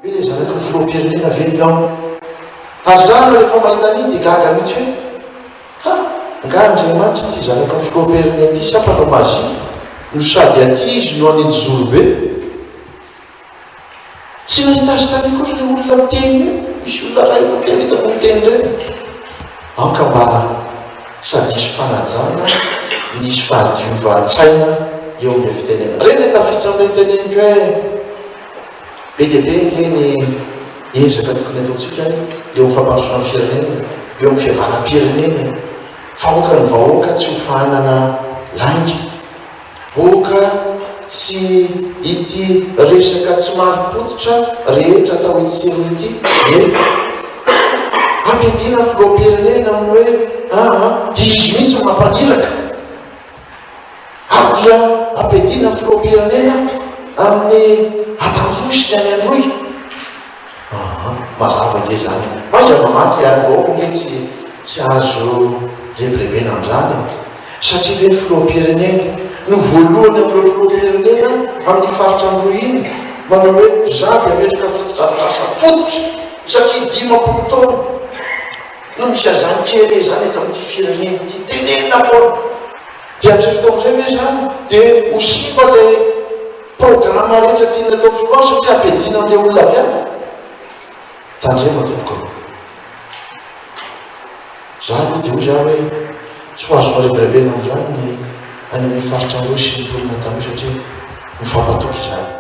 Ve ilay zanaky ny filoham-pirenena ve ny ao? Ary za aloha rehefa mahita an'iny dia gaga mihitsy hoe ha! Angaha Andriamanitra ity zanaky ny filoham-pirenena ity sa mpanao magie no sady aty izy no hanenjy be? Tsy nahita azy tany akory ilay olona miteny io, misy olona iray vao tena hitako miteny ireny. Aoka mba sady hisy fanajana no hisy fahadiovan-tsaina eo amin'ilay fitenenana. Ireny ilay tafiditra amin'ilay teneniko hoe be dia be ange ny ezaka tokony ataontsika eo amin'ny fampandrosoana ny firenena, eo amin'ny fihavanam-pirenena e. Fa aoka ny vahoaka tsy ho fahanana lainga. Oka tsy ity resaka tsy marim-pototra rehetra atao etsy sy eroa ity e! Ampiadiana ny filoham-pirenena amin'ny hoe aa dia izy mihitsy no mampaniraka. Ary dia ampiadiana ny filoham-pirenena amin'ny Antandroy sy ny any Androy. Aa mazava ange izany e! Fa aiza mamaky ary vahoaka ange tsy tsy azo rebirebena amin'izany e! Satria ve filoham-pirenena no voalohany amin'ireo filoham-pirenena amin'ny faritra Androy iny manao hoe za dia hametraka fotodrafitrasa fototra satria 50 taona no misy an'izany kere izany eto amin'ity firenena ity, tenenina foana. Dia amin'izay fotoana izay ve izany dia ho simba ilay programa rehetra tiana atao filoha satria ampiadiana amin'ilay olona avy any? Tandremo tompoko a! Za aloha dia hoy za hoe tsy ho azo norebirebena amin'izany ny any amin'ny faritra Androy sy ny mponina taloha satria mifampatoky izahay.